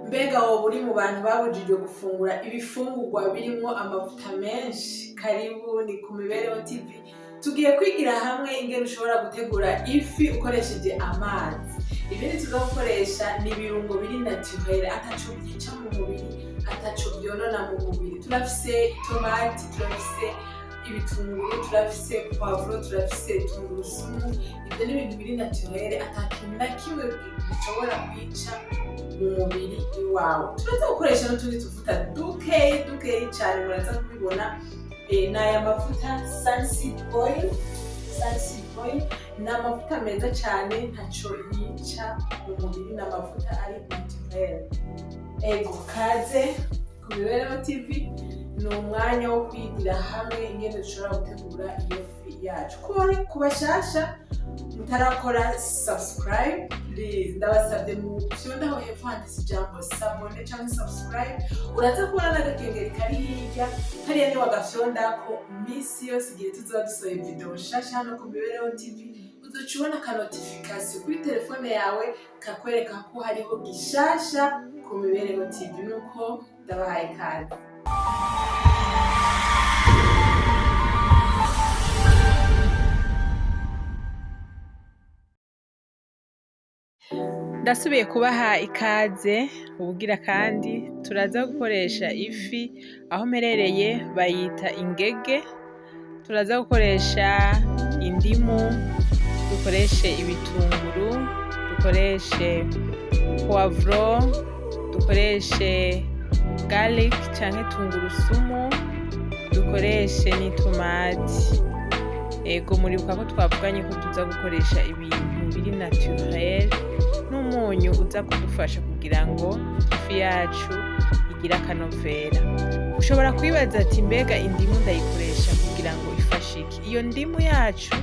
Mbega woba uri mu bantu babujijwe gufungura ibifungurwa birimwo amavuta menshi? Karibu ni ku Mibereho TV. Tugiye kwigira hamwe ingene ushobora gutegura ifi ukoresheje amazi. Ibindi tuza gukoresha ni ibirungo biri naturel, ataco vyica mu mubiri, ataco vyonona mu mubiri. Turafise itomati, turafise ibitunguru, turafise poivron, turafise tungurusumu. Ivyo ni ibintu biri naturel, ata kintu na kimwe bishobora kwica mu mubiri iwawe. Turaza gukoresha n'utundi tuvuta dukeyi dukeyi cane, muraza kubibona. N'aya mavuta sunseed oil. Sunseed oil ni amavuta meza cane, ntaco yica mu mubiri, ni amavuta ari naturel. Ego, kaze ku Mibereho TV, ni umwanya wo kwigira hamwe ingene dushobora gutegura iyo fi yacu. Ku bashasha mutarakora subscribe, please ndabasabye mufyonde aho hepfo handitse ijambo s'abonner cyangwa subscribe. Uraza kubona n'agakengeri kari hirya kariya, ni wagafyondako misi yose igihe tuzoba dusohoye video nshasha hano ku Mibereho TV, uzoca ubona aka notification kuri telefone yawe kakwereka ko hariho gishasha ku Mibereho TV. Nuko ndabahaye ikaze. Ndasubiye kubaha ikaze ubugira kandi. Turaza gukoresha ifi, aho mperereye bayita ingege. Turaza gukoresha indimu, dukoreshe ibitunguru, dukoreshe poivron, dukoreshe garlic canke tungurusumu, dukoreshe n'itomati. Ego, muribuka ko twavuganye ko tuza gukoresha ibintu biri naturel n'umunyu uza kudufasha kugira ngo ifi yacu igire akanovera. Ushobora kwibaza ati: "Mbega indimu ndayikoresha kugira ngo ifashe iki?" Iyo ndimu yacu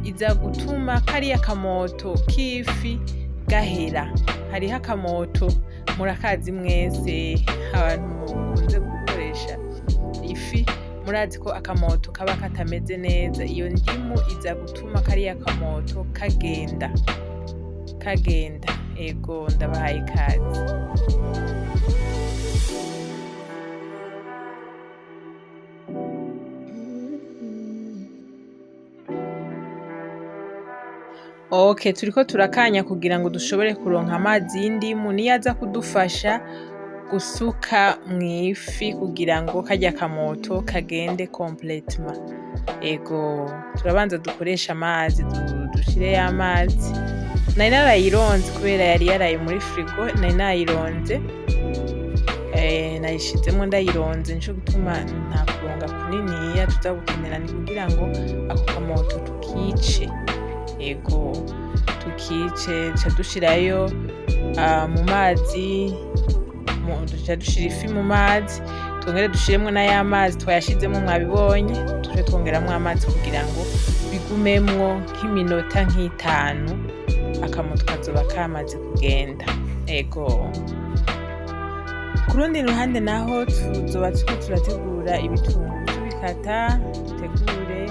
iza gutuma kariya kamoto k'ifi gahera. Hariho akamoto, murakazi mwese abantu mukunze gukoresha ifi, murazi ko akamoto kaba katameze neza. Iyo ndimu iza gutuma kariya kamoto kagenda kagenda. Ego, ndabahaye ikaze. Ok, turiko turakanya kugira ngo dushobore kuronka amazi y'indimu, niyo aza kudufasha gusuka mw'ifi kugira ngo karya kamoto kagende complètement. Ego, turabanza dukoreshe amazi, dushireyo amazi. Nari narayironze kubera yari yaraye muri frigo, nari nayironze, nayishizemwo ndayironze, nico gituma nta kuronga kuniniya tuza gukenera, ni kugira ngo ako kamoto tukice. Ego, tukice. Duca dushirayo mu mazi, duca dushira ifi mu mazi, twongere dushiremwo n'aya mazi twayashizemwo, mwabibonye, tuce twongeramwo amazi kugira ngo bigumemwo nk'iminota nk'itanu, akamoto kazoba kamaze kugenda. Ego, ku rundi ruhande naho tuzoba turiko turategura ibitunguru, tubikata, dutegure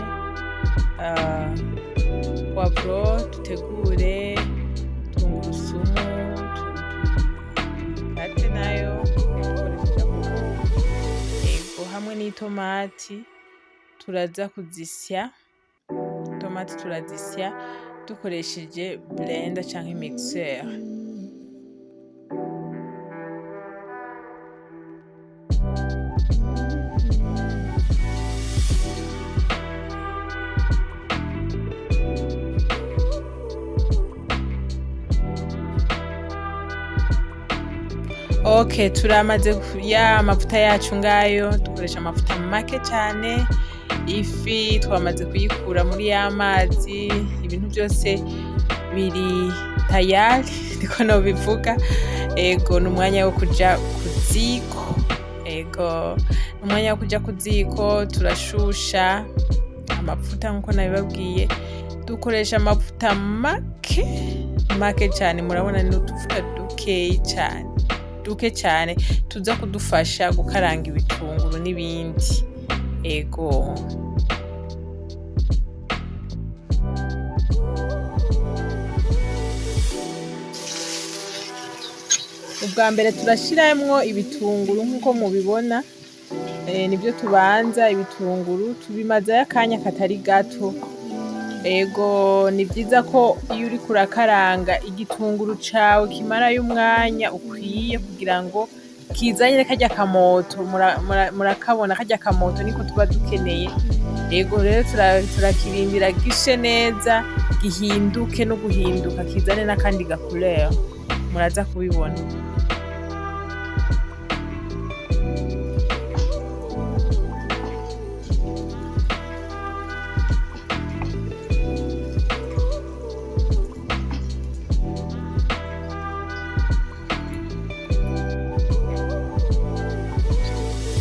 poivron, dutegure tungurusumu, tuyikate nayo dukoresheje amaboko. Ego, hamwe n'itomati turaza kuzisya. Itomati turazisya dukoresheje blender canke mixeur. Ok, turamaze ya amavuta yacu ngayo, dukoresha amavuta make cane. Ifi twamaze kuyikura muri ya mazi, ibintu byose biri tayari, niko nobivuga. Ego, ni umwanya wo kuja ku ziko. Ego, ni umwanya wo kuja ku ziko. Turashusha amavuta nkuko nabibabwiye, dukoresha amavuta make make cane. Murabona ni utuvuta dukeyi cane, duke cane, tuza kudufasha gukaranga ibitunguru n'ibindi. Ego. Ubwa mbere turashiramwo ibitunguru nk'uko mubibona, nivyo tubanza ibitunguru tubimazayo akanya katari gato. Ego ni vyiza ko iyo uriko urakaranga igitunguru cawe kimarayo umwanya ukwiye kugira ngo kizanire karya kamoto, murakabona karya kamoto niko tuba dukeneye. Ego rero turakirindira gishe neza, gihinduke no guhinduka kizane n'akandi ga couleur, muraza kubibona.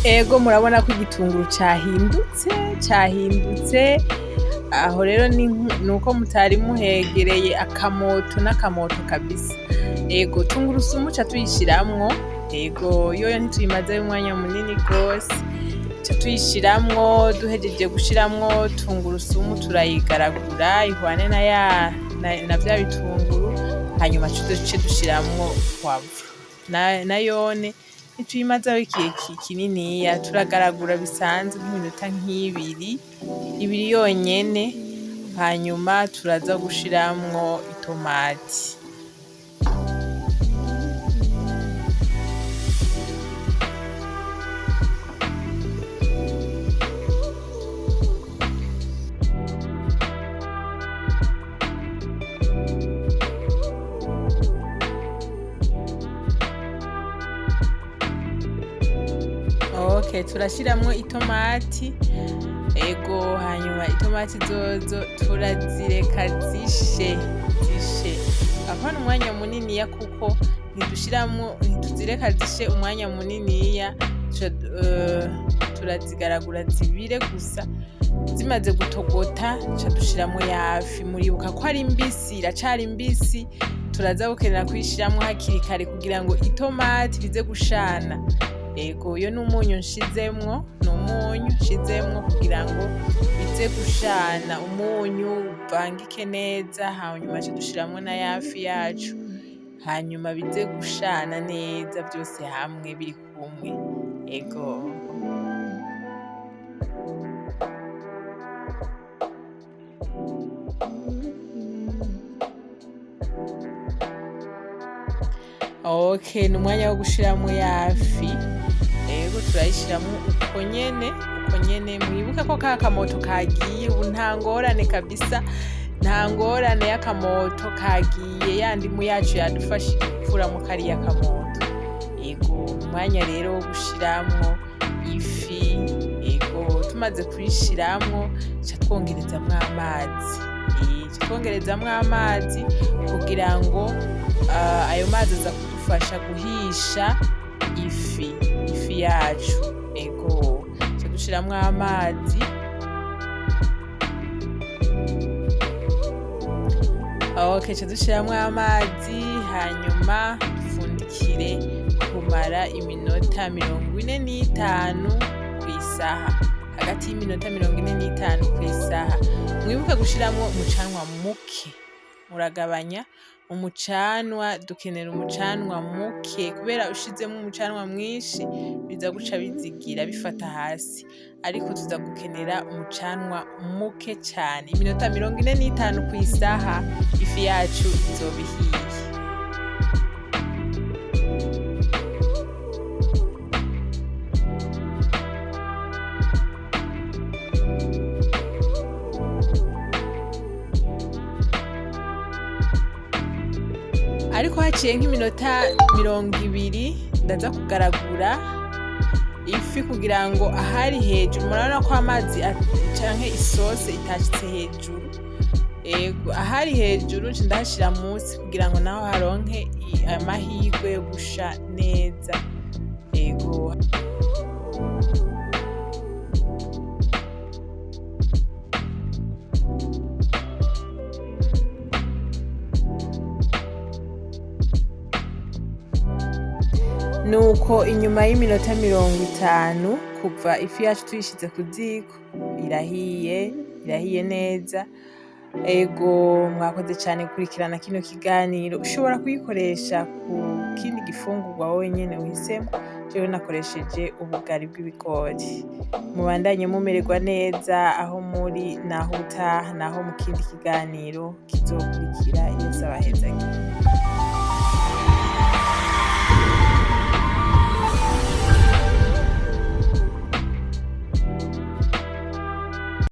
Ego murabona ko igitunguru cahindutse, cahindutse, aho rero nuko mutari muhegereye akamoto n'akamoto kabisa. Ego tungurusumu ca tuyishiramwo, ego yoyo ntituyimazeyo umwanya munini gose, ca tuyishiramwo, duhejeje gushiramwo tungurusumu turayigaragura ihwane na vya bitunguru, hanyuma duce dushiramwo poivre. Nayone ntituyimazeho igihe kininiya, turagaragura bisanzwe nk'iminota nk'ibiri, ibiri yonyene, hanyuma turaza gushiramwo itomati. Okay, turashiramwo itomati, ego hanyuma itomati zozo turazireka zishe, zishe. Apana umwanya muniniya kuko ntidushiramwo, ntituzireka zishe umwanya muniniya, turazigaragura zibire gusa, zimaze gutogota duca dushiramwo ya fi. Muribuka ko ari mbisi, iracari mbisi, turaza gukenera kuyishiramwo hakiri kare kugira ngo itomati rize gushana. Ego uyo n'umunyu nshizemwo, n'umunyu nshizemwo kugira ngo bize gushana, umunyu uvangike neza, hanyuma duce dushiramwo na ya fi yacu, hanyuma bize gushana neza vyose hamwe biri kumwe. Ego. Okay, ni umwanya wo gushiramwo ya fi. Ego turayishiramwo uko nyene, uko nyene, mwibuke ko ka kamoto kagiye, ubu nta ngorane kabisa, nta ngorane y'akamoto kagiye, ya ndimu yacu yadufashije gukuramwo kariya kamoto. Ego umwanya rero wo gushiramwo ifi, ego tumaze kuyishiramwo duca twongerezamwo amazi, duca twongerezamwo amazi kugira ngo ayo mazi aza kudufasha guhisha ifi yacu. Ego duca dushiramwo amazi. Okay, duca dushiramwo amazi hanyuma dupfundikire kumara iminota 45 kw'isaha, hagati y'iminota 45 kw'isaha. Mwibuke gushiramwo umucanwa muke, muragabanya umucanwa, dukenera umucanwa muke kubera ushizemwo umucanwa mwinshi biza guca bizigira bifata hasi, ariko tuza gukenera umucanwa muke cane. Iminota 45 kw'isaha ifi yacu izoba ihiye. Ariko haciye nk'iminota 20 ndaza kugaragura ifi kugira ngo ahari hejuru, murabona ko amazi canke isose itashitse hejuru. Ego ahari hejuru nca ndahashira munsi kugira ngo naho haronke amahirwe yo gusha neza. Ego. Nuko inyuma y'iminota 50 kuva ifi yacu tuyishize ku ziko, irahiye, irahiye neza. Ego, mwakoze cyane gukurikirana kino kiganiro. Ushobora kuyikoresha ku kindi gifungurwa wowe nyene uhisemo. Jewe nakoresheje ubugari bw'ibigori. Mubandanye mumererwa neza aho muri, naho utaha, naho mu kindi kiganiro kizokurikira.